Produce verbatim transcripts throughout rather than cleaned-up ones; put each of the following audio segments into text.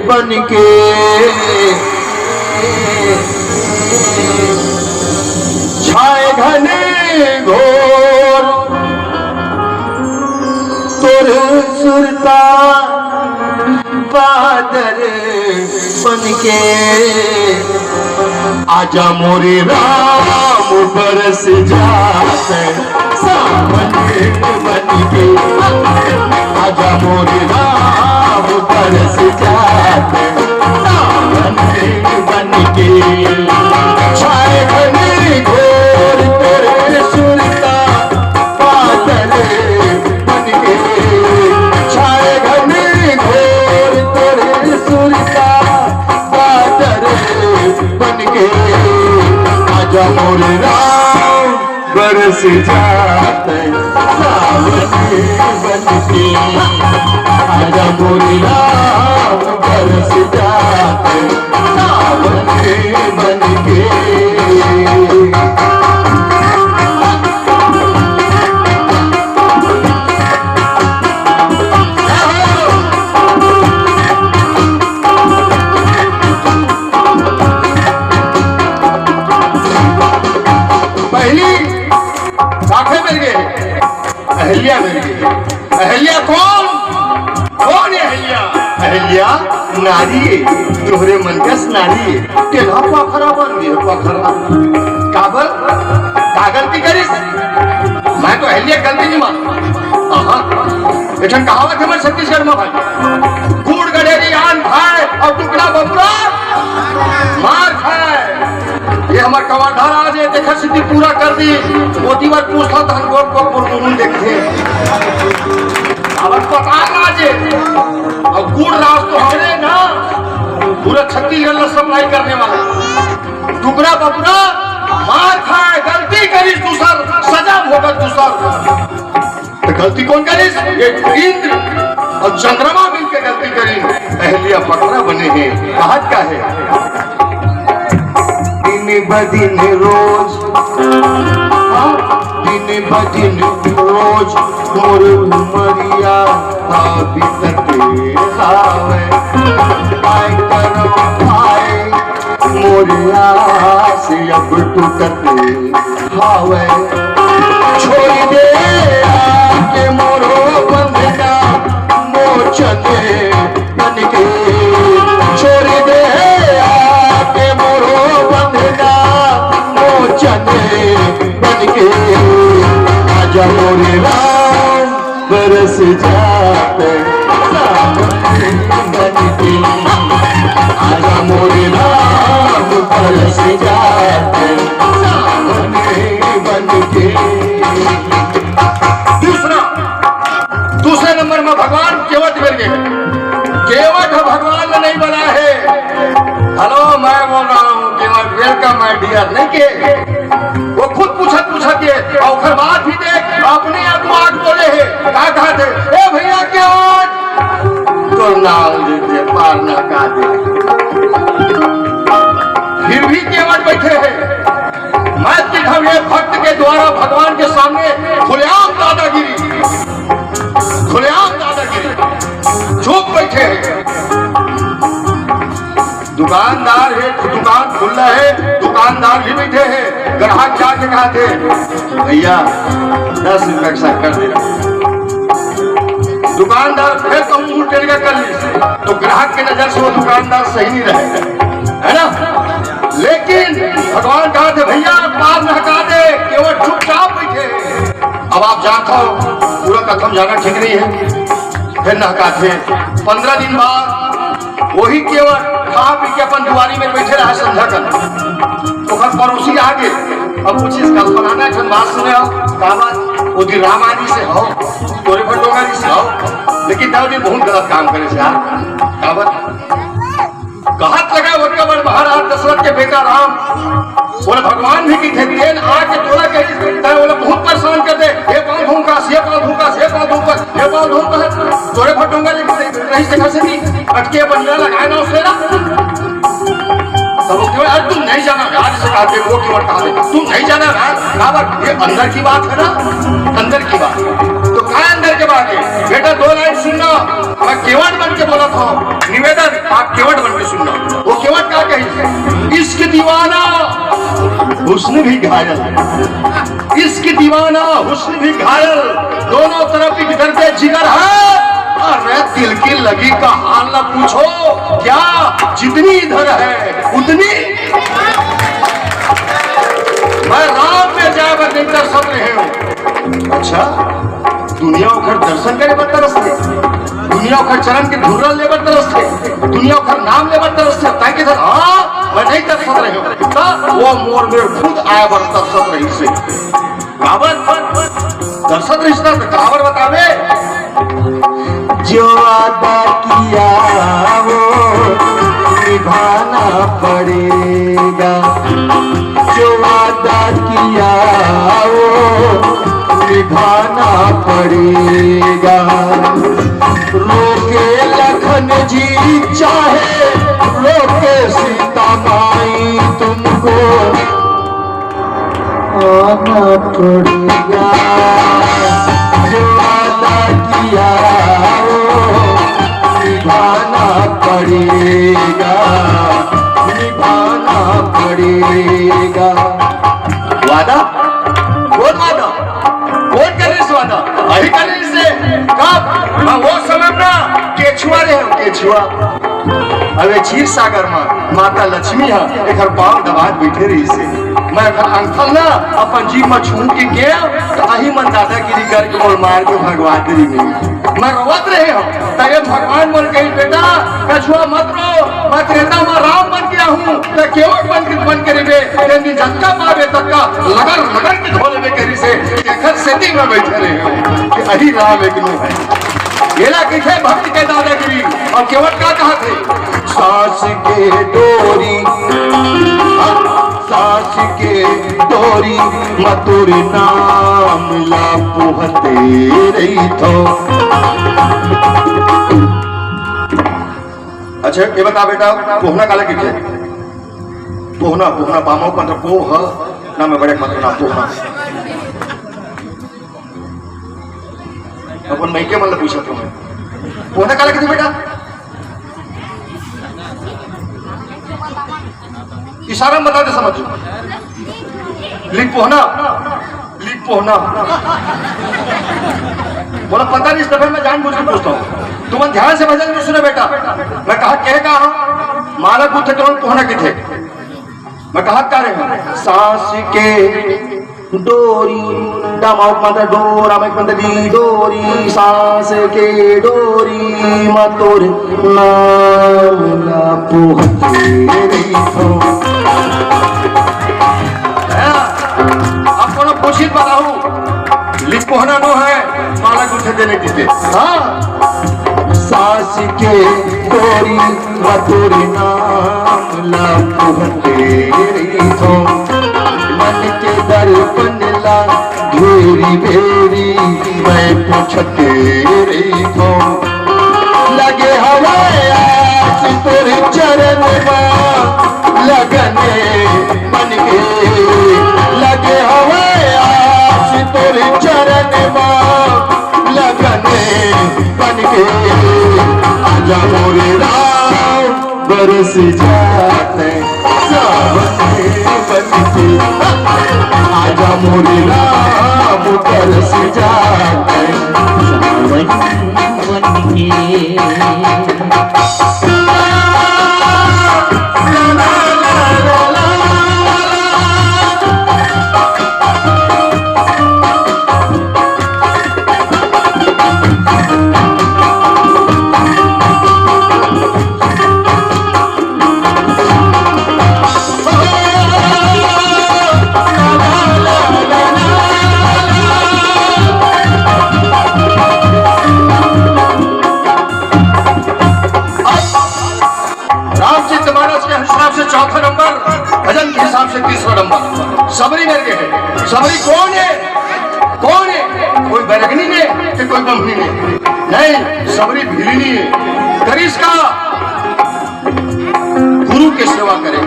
बन के छाए घने घोर तोर सुरता बादल बन के। आजा मोरे राम बरस जात सावन बन के। आजा मोरे राम बरस जात सावन बन के। छाए घने घोर तोरे सुरता बादल बन के। छाए घने घोर तोरे सुरता बादल बन के। आजा मोरे राम बरस जात सावन बन के। आजा मोरे राम बरस जात सावन बन के। पहली काखे मिल गए, अहिल्या मिल गए। अहिल्या कौन? कौन है अहिल्या? अहिल्या नारी है, तोहरे मन कस नारी है। तेला पखरा बन गए, पखरा। काबर? का गलती करिस? मैं तो अहिल्या गलती नहीं मानता। आहा। एक ठन कहावत है हमर छत्तीसगढ़ में भाई, गुड़ गड़ेरी आन खाए और टुकड़ा बबुरा मार खाए। ये हमर कवर्धा राज है, देखा सिद्धि पूरा कर दी। मोती बार पूछता तो हम लोग को पुरगुन देखते। अब पता ना जे, और गुड़ राज तो हमरे ना, पूरा छत्तीसगढ़ में सप्लाई करने वाला। टुकड़ा बबुरा मार खाए, गलती करिस दूसर, सजा भोगत दूसर। तो गलती कौन करिस? ये इंद्र और चंद्रमा मिलके गलती करी। अहिल्या पखरा बने हैं, कहत का है? दिन ब दिन रोज, हाँ, दिन ब दिन रोज मोर उमरिया बीतत हावे। काय करव भाई, मोर आस अब टूटत हावे। छोड़ दे आके मोरो बंधना मोचन बन के। छोड़ दे आके मोरो बंधना मोचन बन के। आजा मोरे राम बरस जात सावन बन के। आजा मोरे राम बरस जात सावन बन के। दूसरा, दूसरे नंबर में भगवान केवट मिल गए। केवट ह भगवान ने नहीं बना है। हेलो, मैं बोल रहा हूँ केवट, welcome my dear, नहीं के? वो खुद पूछत पूछत के, और ओकर बाद भी देख, अपने आप को आज बोले है, का कहत है, "ए भैया केवट, तोर नाम लेते पार ना का दे।" फिर भी केवट बैठे हैं। मैं दिखाऊं ये भक्त के द्वारा भगवान के सामने खुलेआम दादागिरी, खुलेआम दादागिरी, चुप बैठे हैं। दुकानदार है, दुकान खुला है, दुकानदार भी बैठे हैं, ग्राहक जाके कहत हे, "भैया, दस रुपए का शक्कर दे।" दुकानदार फिर कहूँ मुंह टेढ़ा कर ली, तो ग्राहक के नजर से वो दुकानदार सही नहीं रहे, है ना? लेकिन भगवान कहत हे, "भैया, पार न हटा दे, केवट चुपचाप बैठे।" अब आप जानत हो, पूरा कथम जाना ठीक नहीं है। फिर नहकाथे। पंद्रह दिन बाद वही केवट खा पी के अपन दुआरी में बैठे रहा संध्या कन। ओकर पड़ोसी आगे, अब पूछिस, "कल फलाना ठन बात सुने हो, का बात?" "वो दिन रामानी से हो, तोरे भटोंगारी से हो, लेकिन तैं वो दिन बहुत गलत काम करे से यार, का बात?" कहत लगा ओतका बड़ महाराज दशरथ के बेटा राम, बोले, "भगवान भी कहिथे, तेन आके तोला कही, तैं ओला बहुत परेशान कर दे, ये पाँव धोंकास, ये पाँव धोंकास, ये पाँव धोंकास, ये पाँव धोंकास, तोरे भटोंगा ले नहीं सिखा सकी, अटके बनिया लगाए ना उसे ना।" तब वो केवट, "अरे तुम नहीं जाना यार, इसे कहते, वो केवट कहते, तुम नहीं जाना यार, काबर, ये अंदर की बात है ना, अंदर की बात।" तो का अंदर की बात है? बेटा, दो लाइन सुनना, मैं केवट बन के बोलत हूँ, निवेदन, आप केवट बन के सुनना, वो केवट का कही, इश्क दीवाना, हुस्न भी घायल, इश्क दीवाना, हुस्न भी घायल, दोनों तरफ एक दर्द जिगर है। अरे दिल की लगी का हाल ना पूछो, क्या जितनी इधर है उतनी। मैं राम में जाए बर नहीं तरसत रहे हूँ। अच्छा, दुनिया ओखर दर्शन करे बर तरसथे, दुनिया ओखर चरण के धुर्रा ले बर तरसथे, दुनिया ओखर नाम ले बर तरसथे, ताकि सर, हाँ, मैं नहीं तरसत रहे हूँ। त वो मोर मेर खुद आए बर तरसत रहिसे। काबर तरसत रहिस ना, त काबर बताबे? जो वादा किया वो निभाना पड़ेगा, जो वादा किया वो निभाना पड़ेगा। रोके लखन जी चाहे रोके सीता माई तुमको आना पड़ेगा। जो वादा किया वो निभाना पड़ेगा, निभाना पड़ेगा। वादा? कौन वादा? कौन करिस वादा? अभी करिस से। कब? मैं वो समय ना केछुआ रहे हूँ, केछुआ। अबे क्षीर सागर में माता लक्ष्मी ह एकर पाँव दबात बैठे रहिसे। मैं एकर अंगठा ना अपन जीभ में छूंद के गेंव, त अही मन दादागिरी करके मोर मार के भगवा दे रहिस। मैं रोवत रहे हूँ, त ये भगवान मोर कहिस, "बेटा, कछुआ मत रो, मैं त्रेता में राम बन के आहूँ, त केवट बन के, बन के रहिबे, तेन दिन जतका पाबे ततका लगड़ लगड़ के धो लेबे," करिसे। एकर सेती में बैठे रहे हूँ कि अही राम एकनो है। एला कहिथे भक्त के दादागिरी। अउ केवट का कहत हे? सांस के डोरी, हाँ, सांस के डोरी म तोर नाम ला पोहते रहिथों। अच्छा, ये बता बेटा, पोहना काला कहिथे? पोहना, पोहना, पामो पंद्रह पोह, ना मैं बड़े मत ना पोहना। अपन मइके मन ल पूछत हूँ मैं। पोहना काला कहिथे बेटा? इशारा में बता दे, समझ। लिख पोहना, लिख पोहना। बोला पता नहीं, इस दफे मैं जानबूझ के पूछता हूँ। तुम ध्यान से भजन में सुने बेटा। मैं कहा, कह कहा हूँ, माला कूथे कौन पोहना किथे। मैं कहा का रहे हूँ, सांस के डोरी, डमाउक माता डोरा, मैं पंत दी डोरी, सांस के डोरी म तोर नाम ला पोहते रहिथों। हैं? अब कोनो पूछित बताहू, लिपोहना नो है, माला गुथे देने की दे। हाँ। सांस के डोरी म तोर नाम ला पोहते रहिथों। मन के दर्पण ला घेरी बेरी मैं पोछते रहिथों। लगे हवय आस तोर चरण मा लगन मन के। लगे हवय आस तोर चरण मा लगन मन के। आजा मोरे राम बरस जाते सावन बन के। आजा मोरे राम बरस जाते सावन बन के। रामचरित मानस के हिसाब से चौथा नंबर, भजन के हिसाब से तीसरा नंबर। सबरी मेरे के है। सबरी कौन है? कौन है? कोई बैरगनी ने कि कोई बम्हनी ने? नहीं, सबरी भिलिनी है। करिस का? गुरु के सेवा करे,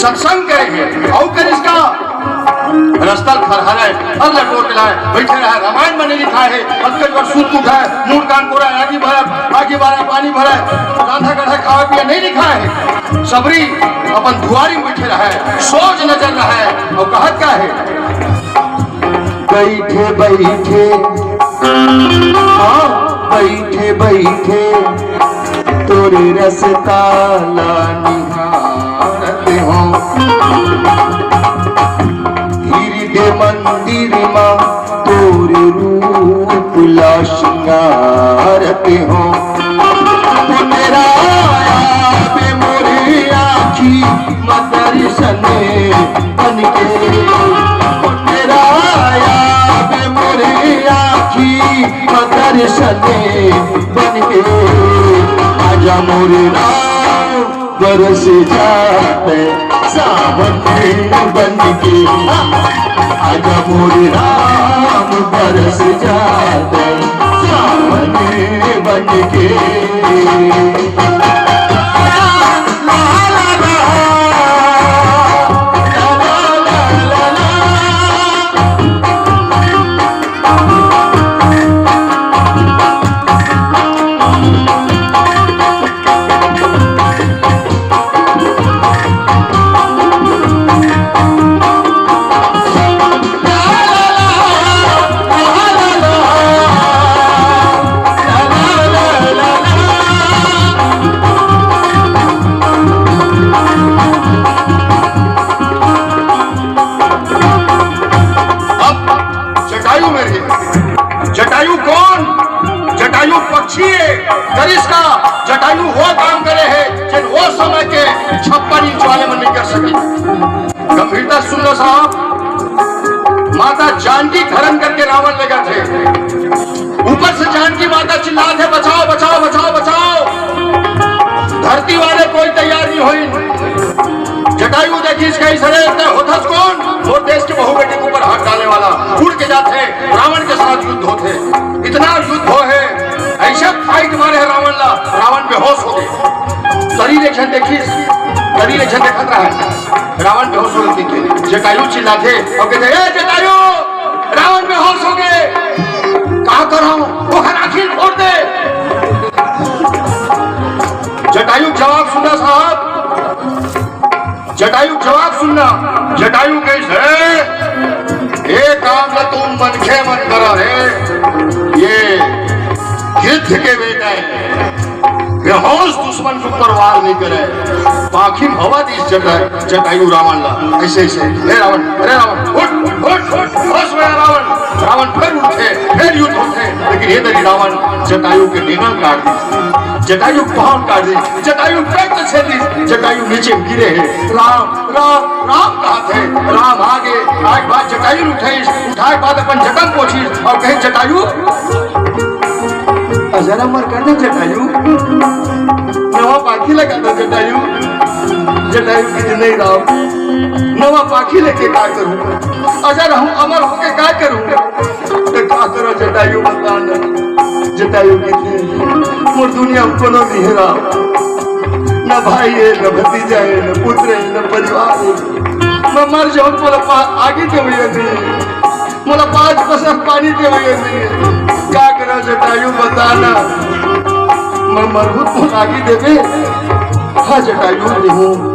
सत्संग करे, अउ करिस का? रस्ता ल खरहारय, हर ल टोर के लाय, बइठे रहय, रामायण म नइ लिखाय हे, अतका बर सूत उठय, मूड़ कान कोरय, आगी बारय, आगी बारय, पानी भरय, रांधा गढ़य, खावय पियय, नइ लिखाय हे। सबरी अपन दुवारी म बइठे रहय, सोझ नजर रहय, अउ कहत का हे? बइठे बइठे, हाँ, बइठे बइठे तोरे रस्ता ला निहारत हँव। हृदय मंदिर मा तोरे रूप ला सिंगारत हँव। पुनराया बे मोरे आँखी म दर्शन बनके, पुनराया बे मोरे आँखी म दर्शन बनके, आजा मोरे राम बरस जात सावन बनके, आजा मोरे राम बरस जात सावन बनके। अब जटायु मेरे, जटायु कौन? जटायु पक्षी हे, करिस का? जटायु वो काम करे हे, जेन वो समय के छप्पन इंच वाले मन नइ कर सके। गंभीरता सुन लो साहब, माता जानकी हरण करके रावण लेगथे। ऊपर से जानकी माता चिल्लाथे, "बचाओ, बचाओ, बचाओ, बचाओ।" धरती वाले कोई तैयार नइ होइस। जटायु देखिस, कहिस, "अरे, तैं होथस कोन? मोर देश के बहू बेटी के ऊपर हाथ डाले वाला।" उड़ के जाथे, रावण के साथ युद्ध होथे। इतना युद्ध होहे, अइसे fight मारे हे रावण ला, रावण बेहोश होगे। तरी ले झन देखिस, तरी ले झन देखत रहय। रावण बेहोश होगे, जटायु चिल्लाथे अउ कहिथे, "ए जटायु, रावण बेहोश होगे, का करँव? ओखर आँखी ल फोर दे।" जटायु के जवाब सुनना साहब, जटायु के जवाब सुनना। जटायु कहिस, "ए काम ला तुम मनखे मन करा रे, ये गिद्ध के बेटा हे, बेहोश दुश्मन के ऊपर वार नइ करे।" पाखी म हवा दिस जटा-, जटायु रावण ला, अइसे, अइसे, "हे रावण, अरे रावण, उठ, उठ, उठ, उठ, होश में आ रावण।" रावण फेर उठथे, फेर युद्ध होथे, लेकिन ये दरी रावण जटायु के नेंगल काट दिस, जटायु के पाँव काट दिस, जटायु के पेट ल छेद दिस, जटायु नीचे गिरे हे। राम, राम, राम कहत हे। राम आगे, आए के बाद जटायु ल उठाइस, उठाए के बाद अपन जटा ल पोंछिस अउ कहिस, "जटायु, अजर अमर कर दे जटायु, नवा पाखी लगा दे जटायु।" जटायु कहिस, "नहीं राम, नवा पाखी लेके का करूँ? अजर हूँ, अमर होके का करूँ?" त का करँव जटायु, बता न। जटायु कहिथे, "मोर दुनिया म कोनो नइ हे राम, न भाई हे, न भतीजा हे, न पुत्र हे, न परिवार हे। मैं मर जाहूँ, मोला पा-, आगी देवइया नइ हे, मोला पाँच बसर पानी देवइया नइ हे। का करँव जटायु, बता न, मैं मरहूँ त मोला आगी देबे?" "हाँ जटायु देहूँ।"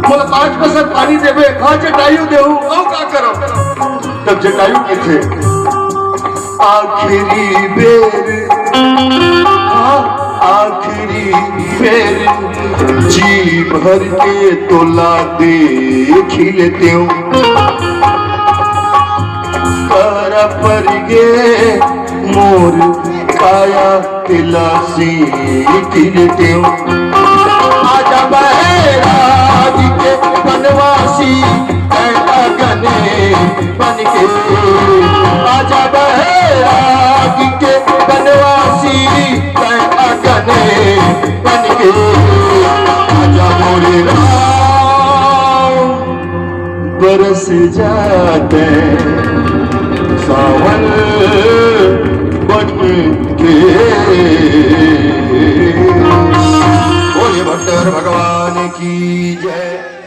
"मोला पाँच बसर पानी देबे?" "हाँ जटायु देहूँ।" "अउ का करँव?" तब जटायु कहिथे, "आखिरी बेर, हाँ, आखिरी बेर जी भर के तोला देखी लेतेंव। करा परिगे मोर काया तेला सींच लेतेंव। आजा बहिरागी के बनवासी, तैं अगने बनके। आजा बहिरागी के बनवासी, तैं अगने बनके। आजा मोरे राम, बरस जाते सावन बन के। बोलिए भट्टर भगवान की जय।